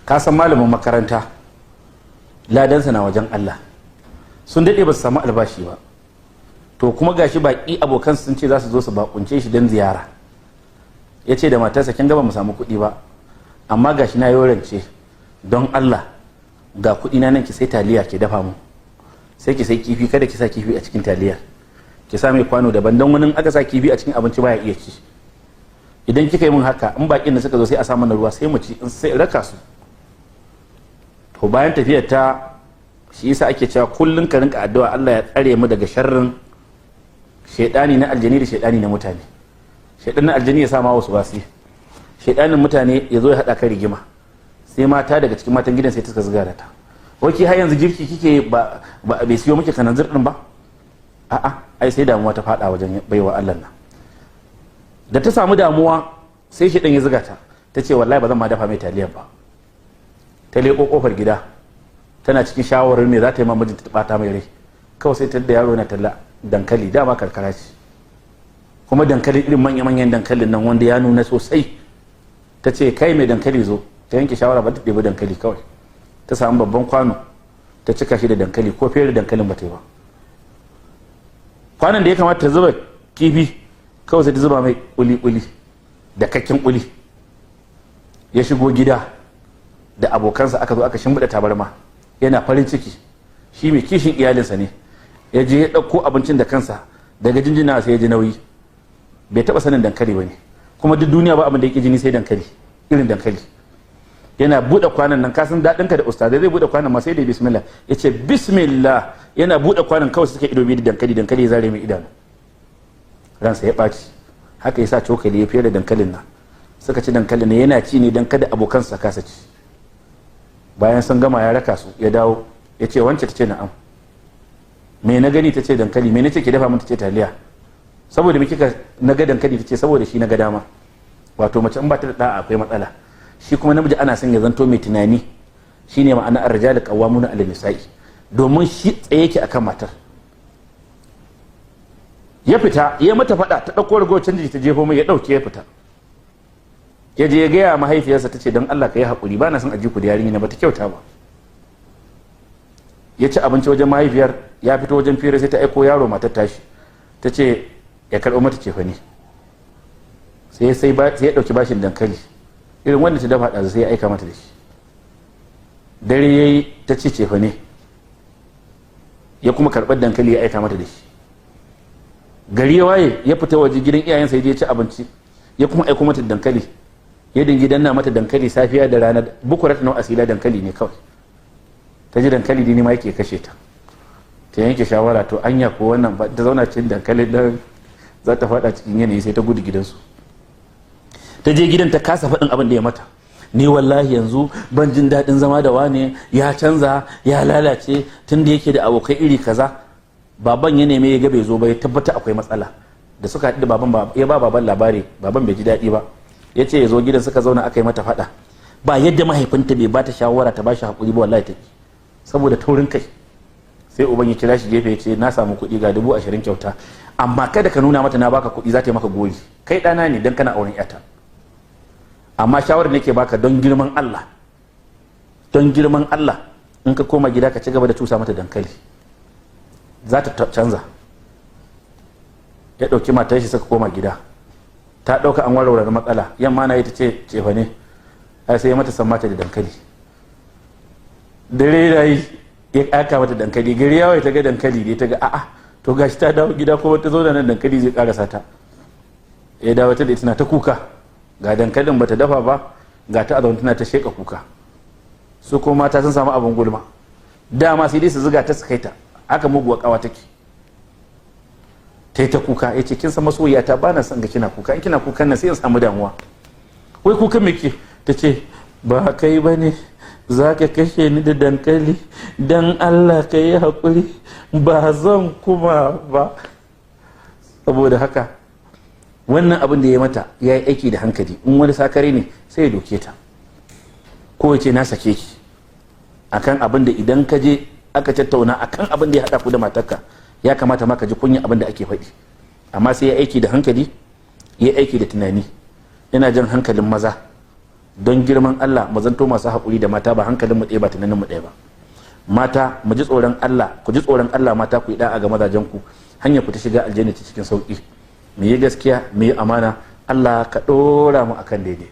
Ka san malamin makaranta ladansa na wajen Allah. Sun daɗe ba su samu albashi ba. To kuma gashi baƙi, abokan sun ce za su zo su bakunce shi don ziyara. Ya ce da matarsa, "Kin gaba mu samu kuɗi ba, amma gashi na yi rance, don Allah ga kuɗi na nan, ki sai taliya ki dafa mu, sai ki sai kifi, kada ki sa kifi a cikin taliyar, ki sa mai kwano daban, don wani aka sa kifi a cikin abinci baya iya ci. Idan kika yi min haka, in bakin da suka zo sai a sa mana ruwa sai mu ci, in sai raka su." To bayan tafiyar ta, shi yasa ake cewa kullun ka rinka addu'a Allah ya tsare mu daga sharrin shaidani na aljani da shaidani na mutane. Shaidan na aljani ya sa ma wasu wasi, shaidanin mutane ya zo ya haɗa ka rigima. Sai mata daga cikin matan gidan sai ta zuga da ta, wai har yanzu girki kike, ba bai siyo miki kananzir din ba? A'a, ai sai damuwa ta fada wajen baiwa Allah nan. Da ta samu damuwa, sai shaidan ya zuga ta, ta ce, "Wallahi ba zan ma dafa mai taliyar ba." Ta leƙo kofar gida, tana cikin shawarar me za ta yi ma mijinta ta bata mai rai. Kawai sai ta da yaro na talla dankali. Dama karkara ce, kuma dankali irin manya-manyan dankalin nan wanda ya nuna sosai. Ta ce, "Kai mai dankali, zo." Ta yanke shawara ba ta ɗebi dankali kawai. Ta samu babban kwano ta cika shi da dankali, ko fere dankalin ba ta yi ba. Kwanon da ya kamata ta zuba kifi, kawai sai ta zuba mai kuli-kuli da kakken kuli. Ya shigo gida da abokansa, aka zo aka shimfiɗa tabarma. Yana farin ciki, shi mai kishin iyalinsa ne. Ya je ya ɗauko abincin da kansa, daga jinjina sai ya ji nauyi. Bai taɓa sanin dankali ba ne, kuma duk duniya ba abin da yake jini sai dankali, irin dankali. Yana buɗe kwanan nan, kasan daɗinka da ustazai, zai buɗe kwanan ma sai da bismillah. Ya ce bismillah, yana buɗe kwanan kawai suka ido biyu da dankali. Dankali ya zare mai idanu, ransa ya ɓaci. Haka ya sa cokali ya fiye da dankalin nan, suka ci dankalin nan. Yana ci ne don kada abokansa kasa ci. Bayan sun gama, ya raka su, ya dawo, ya ce, "Wance?" Ta ce, "Na'am." "Me na gani?" Ta ce, "Dankali." "Me nace ki dafa mun?" Ta ce, "Taliya." "Saboda me kika na ga dankali?" Ta ce, "Saboda shi na ga dama." Wato mace in ba ta da da'a akwai matsala. Shi kuma namiji ana son ya zanto mai tunani, shine ma'ana ar-rijalu qawwamuna 'ala nisa'i, domin shi tsaye yake akan matar. Ya fita ya mata fada, ta dauko ragowar canji ta jefo mai, ya dauke ya fita. Ya je ya gaya mahaifiyarsa, ta ce, "Don Allah ka yi haƙuri, ba na son aji ku da yarinya na, ba ta kyauta ba." Ya ci abinci wajen mahaifiyar, ya fito wajen fira, sai ta aiko yaro, matar tashi, ta ce ya karɓo mata cefane. Sai ya ɗauki bashin dankali irin wanda ta dafa ɗazu, sai ya aika mata da shi. Dare ya yi, ta ce cefane, ya kuma karɓar dankali ya aika mata da shi. Gari ya waye, ya fita waje gidan iyayensa, ya je ci abinci, ya kuma aiko mata dankali. Ya dingi danna mata dankali safiya da rana, bukurat na asila, dankali ne kawai. Ta ji dankali ne ma yake kashe ta. Ta yanke shawara, to anya ko wannan ba ta zauna cin dankali dan za ta fada cikin yanayi. Sai ta gudu gidansu. Ta je gidan, ta kasa faɗin abin da ya mata. "Ni wallahi yanzu ban jin daɗin zama da wane, ya canza, ya lalace tun da yake da abokai iri kaza." Baban ya neme ya ga bai zo ba, ya tabbata akwai matsala. Da suka haɗu da baban, ya ba baban labari. Baban bai ji daɗi ba, ya ce ya zo gidan. Suka zauna, aka yi mata faɗa. Ba yadda mahaifinta bai bata shawara ta bashi haƙuri ba, wallahi ta saboda taurin kai. Sai uban ya kira shi gefe, ya ce, "Na samu kuɗi, ga 20,000 kyauta, amma kada ka nuna mata na baka kuɗi, za ta yi maka gori. Kai ɗana ne don kana auren yata, amma shawarar nake baka, don girman Allah, don girman Allah, in ka koma gida ka ci gaba da cusa mata dankali, za ta canza." Ya ɗauki matar shi suka koma gida. Ta ɗauka an warware matsala. Yamma na yi, ta ce cefa ne, ai sai ya mata sammata da dankali. Dare da yi, ya aka mata dankali. Gari ya ta ga dankali ne, ta ga a'a, to gashi ta dawo gida ko ta zo da nan dankali zai karasa ta. Ya dawo ta da tana ta kuka, ga dankalin bata dafa ba, ga ta azon tana ta sheka kuka. Su kuma mata sun samu abin gulma dama, sai dai su zuga ta su kai ta. Haka muguwa kawa take. Ta yi ta kuka. Ya ce, "Kin san masoyiya ta, bana son ga kina kuka. In kina kukan nan sai in samu damuwa. Wai kukan me ke?" Ta ce, "Ba kai ba ne za ka kashe ni da dankali? Don Allah ka yi haƙuri, ba zan kuma ba." Saboda haka wannan abin da ya mata, ya yi aiki da hankali. In wani sakare ne, sai ya doke ta ko ya ce, "Na sake ki," akan abin da idan ka je aka tattauna akan abin da ya haɗa ku da matarka, ya kamata ma ka ji kunya abin da ake faɗi. Amma sai ya aiki da hankali, ya aiki da tunani. Yana jan hankalin maza. Don girman Allah, mu zanto masu haƙuri da mata. Ba hankalin mu ɗaya ba, tunanin mu ɗaya ba. Mata, mu ji tsoron Allah. Ku ji tsoron Allah mata, ku yi da'a ga mazajen ku. Hanyar ku ta shiga aljanna ce cikin sauki. Mu yi gaskiya, mu yi amana. Allah ka ɗora mu akan daidai.